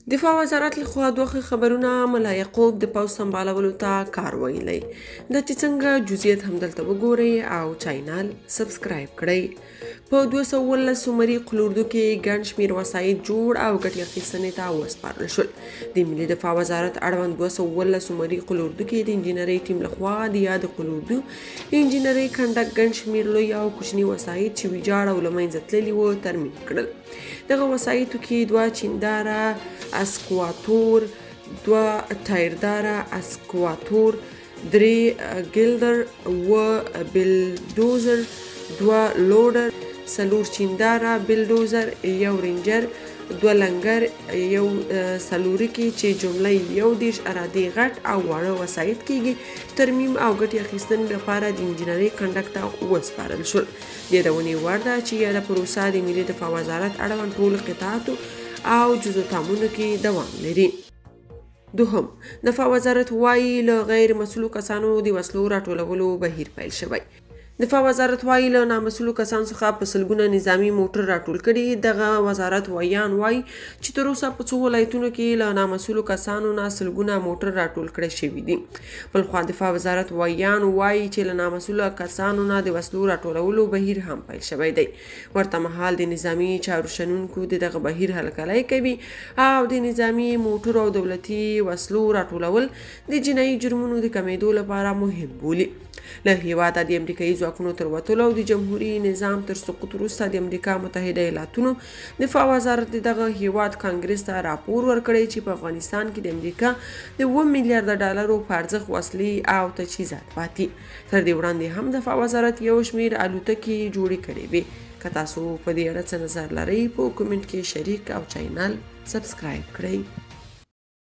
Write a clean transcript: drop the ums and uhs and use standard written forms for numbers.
دفاع وزارت لخوا دوه ښه خبرونه، ملا یعقوب د پوځ سمبالولو ته کار ویلی. دا چې څنګه جزئیات هم دلته وګورئ او channel subscribe کړئ. په 217 عمري قول اردو کې ګڼ شمېر وسایط جوړ او ګټې اخیستنې ته وسپارل شول. د ملي دفاع وزارت اړوند 217 عمري قول اردو کې د انجینرۍ ټیم لخوا د یاد قول اردو انجینرۍ کنډک ګڼ شمېر لوی او کوچني وسایط چې ویجاړ او له منځه تللي وو ترمیم کړل. دغه وسایطو کې 2 چینداره اسکواتور، 2 ټایرداره اسکواتور، 3 ګلدر، 7 بلډوزر، 2 لوډر، 4 چینداره بلډوزر، 1 رینجر، 2 لنګر، 1 څلورکي چې جمله 31 ارادې غټ او واړه وسایط کیږي ترمیم او ګټې اخیستنې لپاره د انجینرۍ کنډک ته وسپارل شول. د یادونې وړ ده چې یاده پروسه د ملي دفاع وزارت اړوند ټولو قطعاتو او جزوتامونو کې دوام لري. دوهم، دفاع وزارت وایي له غیر مسؤلو کسانو د وسلو راټولولو بهیر پیل شوی. دفاع وزارت وایي له نامسؤلو کسانو څخه په سلګونه نظامي موټر راټول کړي. دغه وزارت ویان وایي چې تر اوسه په څو ولایتونو کې له نامسؤلو کسانو نه سلګونه موټر راټول کړی شوي دي. بلخوا دفاع وزارت ویان وایي چې له نامسؤلو کسانو نه د وسلو راټولولو بهیر هم پیل شوی دی. ورته مهال د نظامي چارو شنونکو د دغه بهیر هرکلی کوي او د نظامي موټرو او دولتي وسلو راټولول د جنایي جرمونو د کمېدو لپاره مهم بولي. له هېواده د امریکایي ځواکونو تر وتلو او د جمهوري نظام تر سقوط وروسته د امریکا متحده ایالاتونو دفاع وزارت د دغه هېواد کانګرس ته راپور ورکړی چې په افغانستان کې د امریکا د 7 میلیارده ډالرو په ارزښت وسلې او تجهیزات پاتې. تر دې وړاندې هم دفاع وزارت یو شمېر الوتکې جوړې کړې وې. که تاسو په دې اړه څه نظر لرئ په comment کې شریک او channel subscribe کړئ.